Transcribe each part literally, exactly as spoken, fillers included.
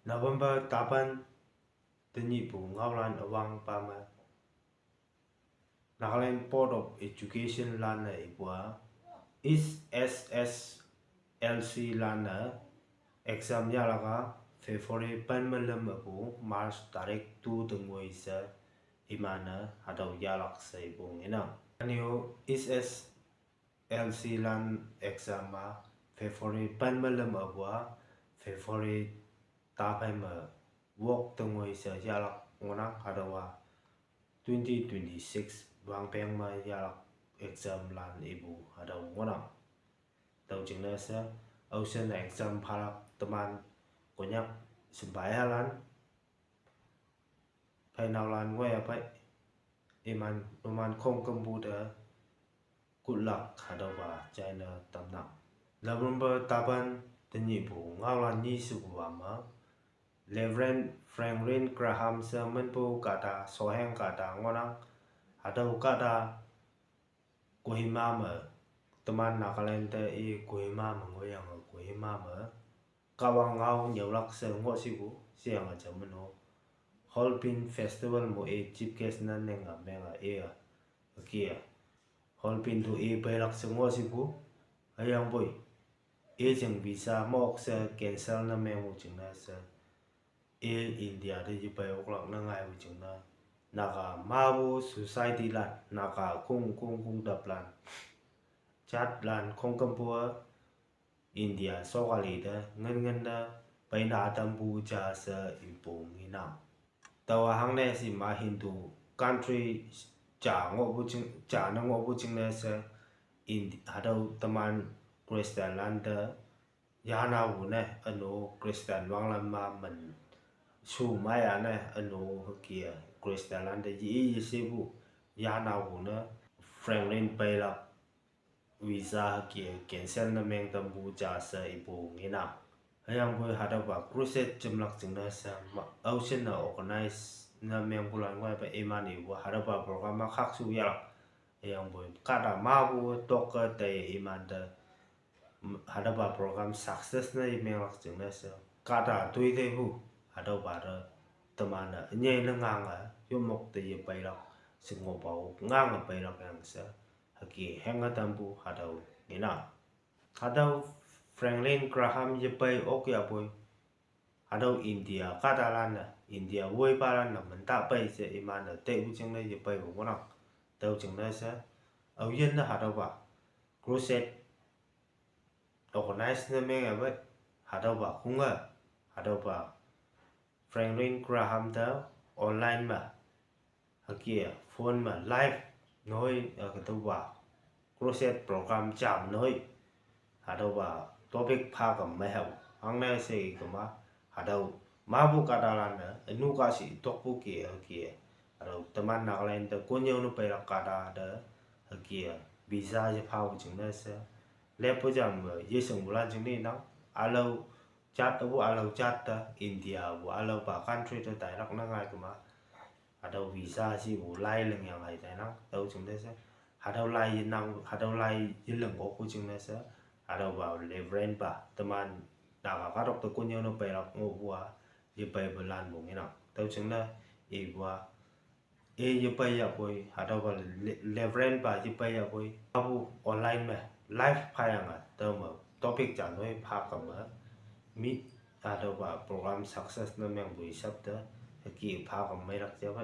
November tapan tenyihpu ngaolan üwangpa me Nagaland Board of Education lan-e ipu-a H S S L C lan-e exam yahlak-a February pen me lüm mepu March tarik two te ngoi she iman-e hatüo yahlak she ipu ngenang. Ünyu H S S L C lan exam-a February pen me lüm mepu-a February taphei me wok te ngoi she yahlak ngohnang. Hatüowa twenty twenty-six wangpeng me yahlak exam lan ipu hatüo ngohnang. Tüo jingne she, aoshin exam phalak teman Konyak shimpayalan, pheinaolan ngoiya pei, iman numan khongkümpu te good luck hatüopa china tamnang. November tapan tenyihpu ngaolan nyi shepupa me Reverend Franklin Graham she minpu kahta, shoheng kahta ngohnang. Hatüo kahta Kohima me, teman Nagaland te i Kohima me ngoiyange Kohima me Kahwang ngao nyüolak she ngoh shipu, sheyange ja meno Hornbill Festival mo i chief guest ne nenge menge i-a, hüke-a Hornbill to i peilak she ngoh shipu, hüyangpoi i jing visa mok she cancel ne mengpu jingne she, i India te yepei oklak ne ngaipu jingne, Naga mapu society lan, Naga kong kong kong taplan, jatlan khongkümpu-a India sokali te ngin ngin te peina tampu ja she ipu ngenang. Taowa hangne shima Hindu country ja ngohpu jing, ja ne ngohpu jingne she, Indi, hatüo teman Christian lan te yanapu ne, üno Christian wanglam ma men shu maya ne, üno hüke-a Christian lan te ye yeshepu yanapu ne Franklin peilak visa hüke cancel ne meng tampu ja she ipu ngenang. Hüyangpoi hatüopa crusade jemlak jingne she ma, aoshin ne organize ne mengpulan ngoipa iman ipu hatüopa program ma khakshu yahlak. Hüyangpoi kahta mapu tokke tei imante hatüopa program success ne yemenglak jingne she, kahta toi teipu hatüopa te teman-e ünyei ne ngange yopmok te yepeilak she ngohpa-o ngange peilak yang she, hüke henge tampu hatüo ngenang. Hatüo Franklin Graham yepei okyapoi, hatüo India kahtalan-e, India woipalan-e minta pei she iman-e teipu jingne yepeipu ngohnang. Tüo jingne she, aoyin ne hatüopa crusade organize ne mengyape, hatüopa hunge, hatüopa Franklin Graham te online me, hüke phone me live noi, hatüopa crusade program jam noi, hatüopa topic pha küm mei hao, hangne she ikema, hatüo mapu kahtalan-e ünu ka shi tokpu ke hüke, hatüo teman Nagaland te konnyüo ne peilak kahta te hüke visa yephapu jingne she, leppu jam me yeshingpulan jingne nang, ülao jat, apu ülao jat te India pu ülaopa country te tailak ne ngai kema, hatüo visa shipu lai lingyange tainang. Tüo jingne she, hatüo lai yenang, hatüo lai yeling okpu jingne she, hatüopa Reverend pa teman Naga kahtok te konnyüo ne peilak ngohpu-a yepeipulan pu ngenang. Tüo jingne ipu-a i yepeiyapoi, hatüopa Reverend pa yepeiyapoi, apu online me live phayange tüome topic ja noi pha küm me, mi hatüopa program success ne mengpu hisap te hüke pha küm meilak jape,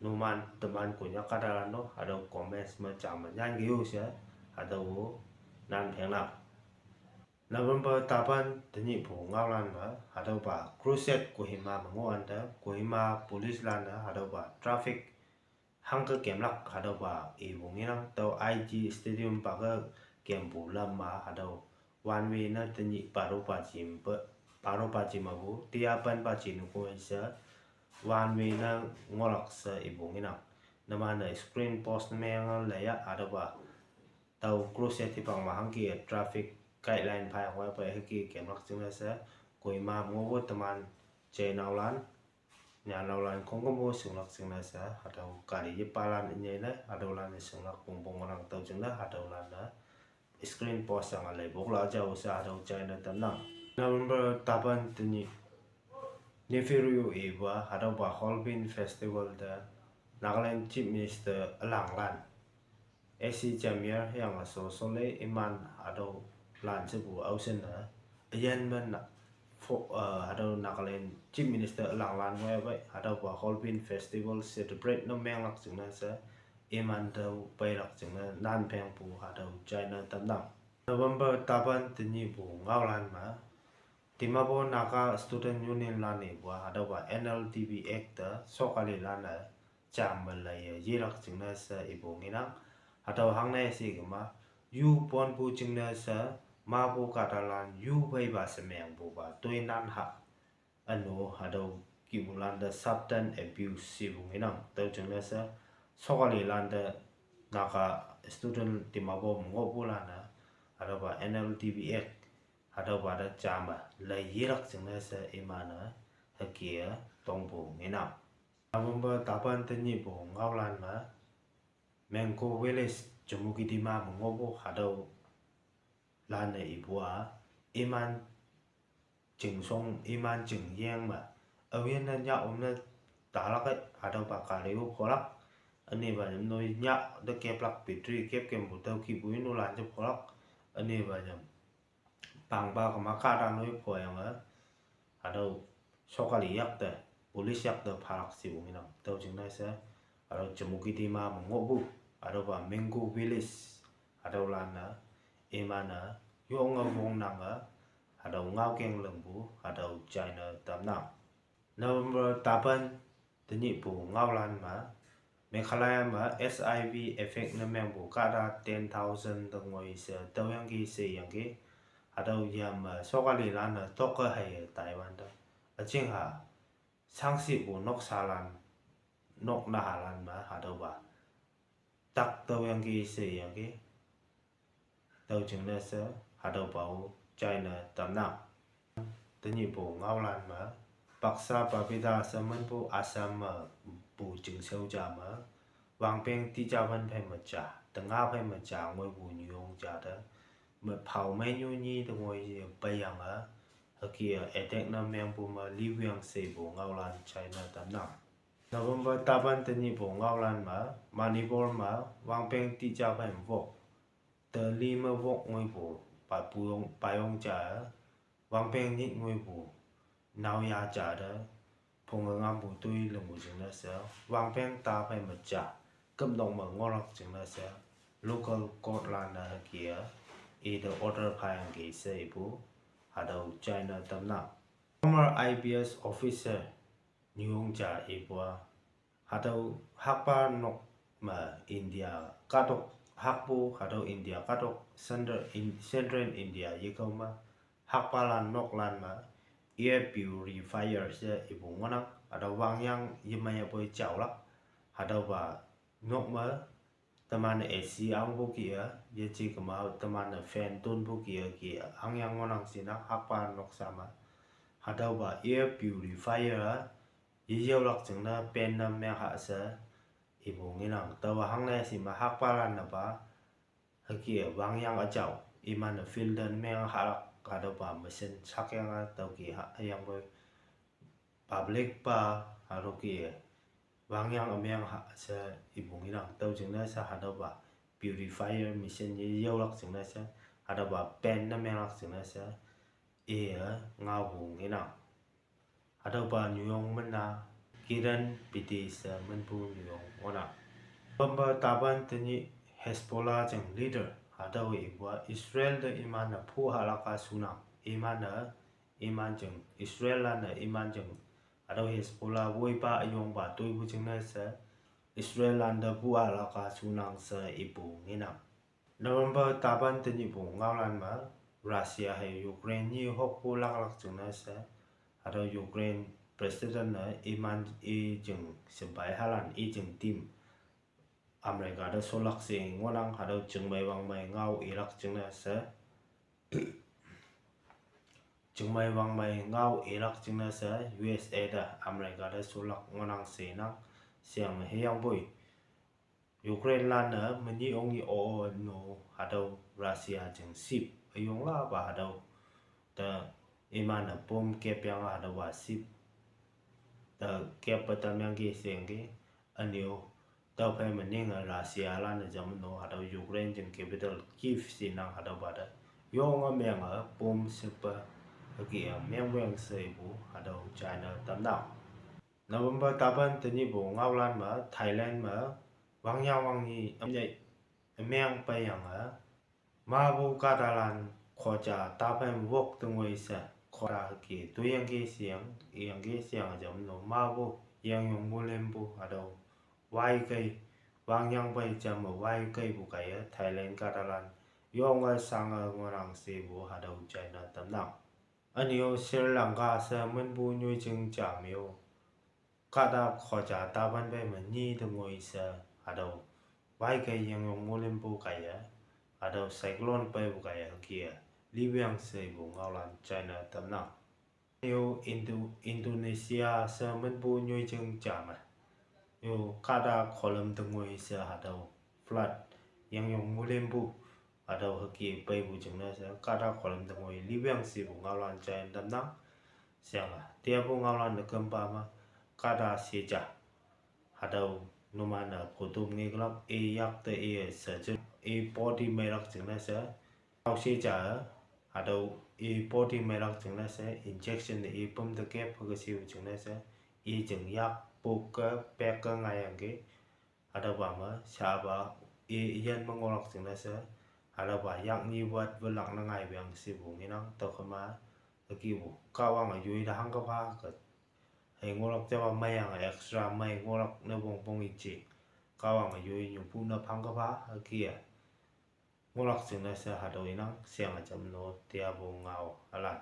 numan teman Konyak kahtalan-o hatüo comments me ja me nyanke yo she, hatüo nan phengnang. November tapan tenyihpu ngaolan me hatüopa crusade Kohima me ngohwante Kohima police lan-e hatüopa traffic hangke kemlak hatüopa ipu ngenang. Tüo I G Stadium pa ke kempu lam ma hatüo one way ne tenyih paropa jimpe, paropa jimapu tiapanpa jin koi she one way ne ngohlak she ipu ngenang. Numan-e screen post menge leiya hatüopa tüo crusade hipak me hangke traffic guideline phayang waipe hüke kemlak jingne she, Kohima ngohpu teman jeinaolan, nyanaolan khongkümpu shinglak jingne she, hatüo kali yepalan ünyei ne hatüolan-e shinglak pongpong ngohnang. Tüo jingne hatüolan-e screen post yange leipoklak jao she hatüo china tamnang. November tapan tenyih Neiphiu Rio ipu-a hatüopa Hornbill Festival te Nagaland Chief Minister ülanglan, S C Jamir hüyange Sosole iman hatüolan shepu aoshinne üyin men-a, fo- uh, hatüo Nagaland Chief Minister ülanglan ngoi pei hatüopa Hornbill Festival celebrate ne menglak jingne she iman tüo peilak jingne nan phengpu hatüo china tamnang. November tapan tenyihpu ngaolan me Dimapur Naga Student Union lan ipu-a hatüopa N L D B Act te sokalilan-e jam me leiye yelak jingne she ipu ngenang. Hatüo hangne she kema, yu ponpu jingne she, mapu kahtalan yu pheipa shemengpupa toinan ha üno hatüo kihpulan te substance abuse shepu ngenang. Tüo jingne she, sokalilan te Naga student Dimapur me ngohpulan-e hatüopa N L D B Act hatüopa te jam me lei yelak jingne she iman-e hüke tongpu ngenang. November tapan tenyihpu ngaolan me Mango Village Chümoukedima me ngohpu hatüolan-e ipu-a, iman chingshong iman chingyeng me aoyinne nyah ümne talak-e hatüopa kali-o pholak. Ünepa nyam noi nyah te keplak battery kep kempu tüo kihpu-i nulan je pholak. Ünepa nyam pangpa kema kahta noi phoyange hatüo sokali yakte, police yakte phalak shepu ngenang. Tüo jingne she hatüo Chümoukedima me ngohpu hatüopa Mango Village hatüolan-e iman-e yonge wongnange hatüo ngaokeng lingpu hatüo china tamnang. November tapan tenyihpu ngaolan me Meghalaya me H I V effect ne mengpu kahta ten thousand te ngoi she tüoyangki sheyangki. Hatüo yame sokalilan-e tokke hei Taiwan te üjingha shangshihpu noksalan, nok nahalan me hatüopa tak tüoyangki sheyangki. Tüo jingne she hatüopa-o china tamnang. Tenyihpu ngaolan me Baksa Babita she minpu Assam mepu chingshao ja me wangpeng tija pen phei me ja, tenga phei me ja ngoipu nyuyong ja te, me phao meinyu nyi te ngoi ye peiyange hüke attack ne mengpu me liwang shepu ngaolan china tamnang. November tapan tenyihpu ngaolan me Manipur me wangpeng tija phei me wok, te li me wok ngoipu, papu yong, payong ja, wangpeng nyit ngoipu, naoya ja te, phunge ngampu toi lingpu jingne she, wangpeng ta phei me ja, kümnok me ngohlak jingne she, local court lan-e hüke-a, ite order phayangki she ipu hatüo china tamnang. Former I P S officer nyuyong ja ipu-a, hatüo hakpa nok me India kahtok, hakpu hatüo India kahtok Central, In- Central India yekao me hakpalan noklan me air purifier she ipu ngohnang. Hatüo wangyang yemei yapoi jaolak. Hatüopa nok me teman-e A C angpu kih-e, yeje kema teman-e fan tonpu kih-e, kih-e angyang ngohnang shinang hakpa noksa me. Hatüopa air purifier-a yeyaolak jingne pen ne mengha she ipu ngenang. Taowa hangne shi me hakpalan-e pa hüke wangyang üjao, iman-e filter menghalak hatüopa machine shakyange tüoke ha hüyangpoi public pa hatüoke wangyang ümeng ha she ipu ngenang. Tüo jingne she hatüopa purifier machine yeyaolak jingne she, hatüopa pen ne menglak jingne she iye ngaopu ngenang. Hatüopa nyuyong men-a Kiran Bedi she minpu nyuyong ngohnang. November tapan tenyih Hezbollah jing leader hatüo ipu-a Israel te iman-e phu hahlak-a shunang. Iman-e, iman jing Israel lan-e iman jing hatüo Hezbollah woipa üyongpa toipu jingne she Israel lan te phu hahlak-a shunang she ipu ngenang. November tapan tenyihpu ngaolan me Russia hei Ukraine nyi hokpu laklak jingne she, hatüo Ukraine president-e iman i jing shimpai halan i jing team America te sholak she ngohnang. Hatüo chingmei wangmei ngao ilak jingne she, chingmei wangmei ngao ilak jingne she U S A te America te sholak ngohnang shenang. Sheyange hüyangpoi Ukraine lan-e menyih ongnyih o-o no hatüo Russia jing ship üyonglapa hatüo te iman-e bomb kepyange hatüopa ship te kep pe tamyangki sheyangki. Ünyu tüophei me ninge Russia lan-e jam no hatüo Ukraine jing capital Kyiv shinang hatüopa te yonge menge bomb shepe hüke-e mengweng she ipu hatüo china tamnang. November tapan tenyihpu ngaolan me Thailand me wangyang wangni ümnyei ümeng peiyange mapu kahtalan khoja tapan wok tengoi she, khoja hüke toiyangki sheyang, iyangki sheyange jam no mapu yengyong mulimpu hatüo waikei, wangyang pei jam me waikeipu kaiye Thailand kahtalan yonge shange ngohnang shepu hatüo china tamnang. Ünyu Sri Lanka she minpu nyoijing ja me-o kahta khoja tapan pei me nyi tengoi she hatüo waikei yengyong mulimpu kaiye, hatüo cyclone peipu kaiye hüke-e liwang she ipu ngaolan china tamnang. Ünyu Indo-, Indonesia she minpu nyoijing ja me, yo kahta kholüm tengoi she hatüo flood yengyong mulimpu hatüo hüke peipu jingne she kahta kholüm tengoi liwang shepu ngaolan china tamnang. Sheyange teapu ngaolan-e kümpa me kahta sheja hatüo numan-e photo ngeklak, i yak te i she jin i body meilak jingne she, tao sheja-e hatüo i body meilak jingne she injection-e i püm te kep hüke shepu jingne she, i jing yak pok-e pek-e ngaiyangki. Hatüopa me shapa i yin me ngohlak jingne she, hatüopa yak nyi wat welak ne ngaiwang shepu ngenang. Tüokema hükepu Kahwange yoi te hangkepha ke hei ngohlak japa meiyange extra mei ngohlak ne wongpong iji. Kahwange yoi nyupu ne phangkepha hüke-e ngohlak jingne she hatüo inang. Sheyange jam no teapu ngao ülan